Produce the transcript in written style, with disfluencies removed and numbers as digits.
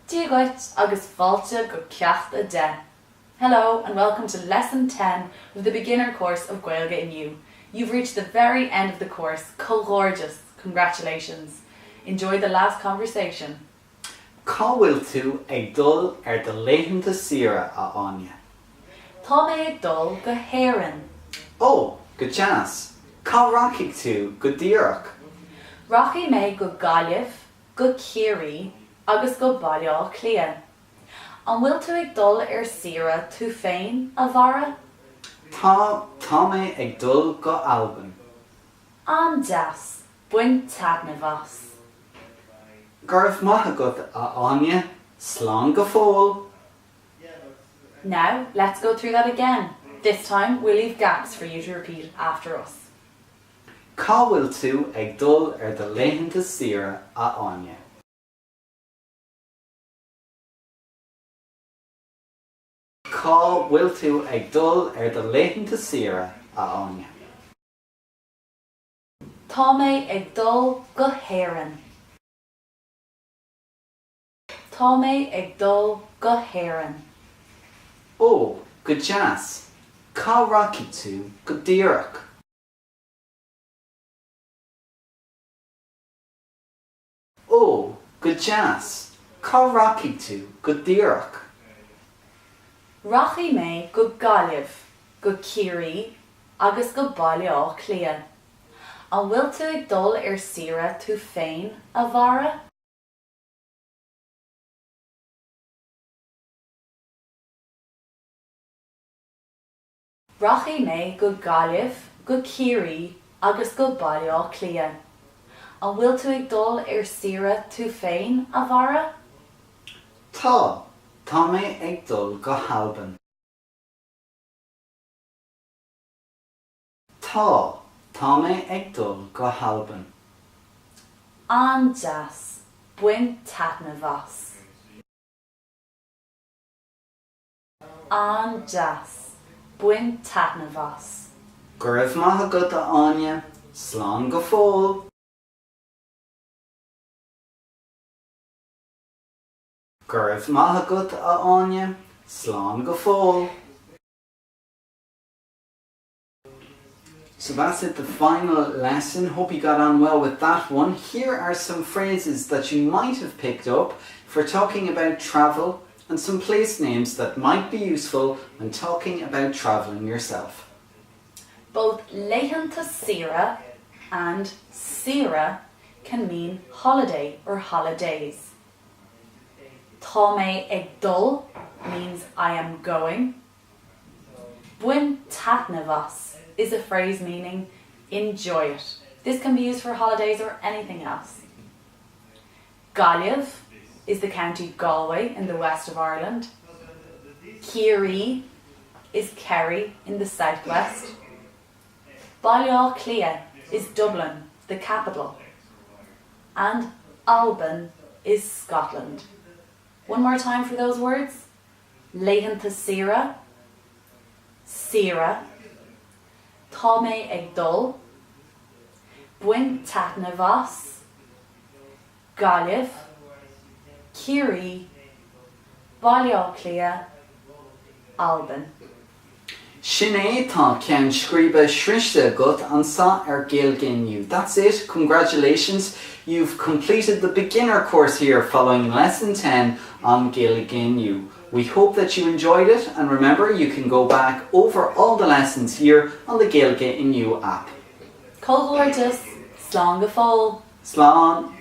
Dia dhuit agus fáilte go Ceacht 10. Hello and welcome to Lesson 10 of the beginner course of Gaeilge Inniu. You've reached the very end of the course. Comhghairdeas! Congratulations! Enjoy the last conversation. Cá bhfuil tú ag dul ar do laethanta saoire, a Áine? Tá mé ag dul go hÉirinn. Ó, go deas! Cá rachaidh tú go díreach? Rachaidh mé go Gaillimh, go Ciarraí agus go Baile Átha Cliath. An bhfuil tú ag dul ar saoire tú féin, a Bharra? Tá, tá mé ag dul go Albain. An-deas! Bain taitneamh as! Go raibh maith agat, a Áine. Slán go fóill! Now, let's go through that again. This time, we'll leave gaps for you to repeat after us. Cá bhfuil tú ag dul ar do laethanta saoire, a Áine? Cá bhfuil tú ag dul ar do laethanta saoire, a Áine? Tá mé ag dul go hÉirinn. Tá mé ag dul go hÉirinn. Ó, go deas! Cá rachaidh tú go díreach? Ó, go deas! Cá rachaidh tú go díreach? Rachaidh mé go Gaillimh, go Ciarraí agus go Baile Átha Cliath. An bhfuil tú ag dul ar saoire tú féin, a Bharra? Rachaidh mé go Gaillimh, go Ciarraí agus go Baile Átha Cliath. An bhfuil tú ag dul ar saoire tú féin, a Bharra? Tá, tá mé ag dul go hAlbain. Tá, tá mé ag dul go hAlbain. An-deas! Bain taitneamh as! An-deas! Bain taitneamh as! Go raibh maith agat, a Áine. Slán go fóill! Go raibh maith agat, a Áine. Slán go fóill! So that's it, the final lesson. Hope you got on well with that one. Here are some phrases that you might have picked up for talking about travel and some place names that might be useful when talking about traveling yourself. Both laethanta saoire and saoire can mean holiday or holidays. Tá mé ag dul means I am going. Bain taitneamh as is a phrase meaning enjoy it. This can be used for holidays or anything else. Gaillimh is the county Galway in the west of Ireland. Ciarraí is Kerry in the southwest. Baile Átha Cliath is Dublin, the capital. And Albain is Scotland. One more time for those words. Laethanta saoire, saoire, Tá mé ag dul, bain taitneamh as, Gaillimh, Ciarraí, Baile Átha Cliath, Albain. Sin é, tá ceann scríbe sroichte agat anseo ar Gaeilge Inniu. That's it, congratulations, you've completed the beginner course here following lesson 10 on Gaeilge Inniu. We hope that you enjoyed it and remember you can go back over all the lessons here on the Gaeilge Inniu app. Comhghairdeas! Slán go fóill! Slán!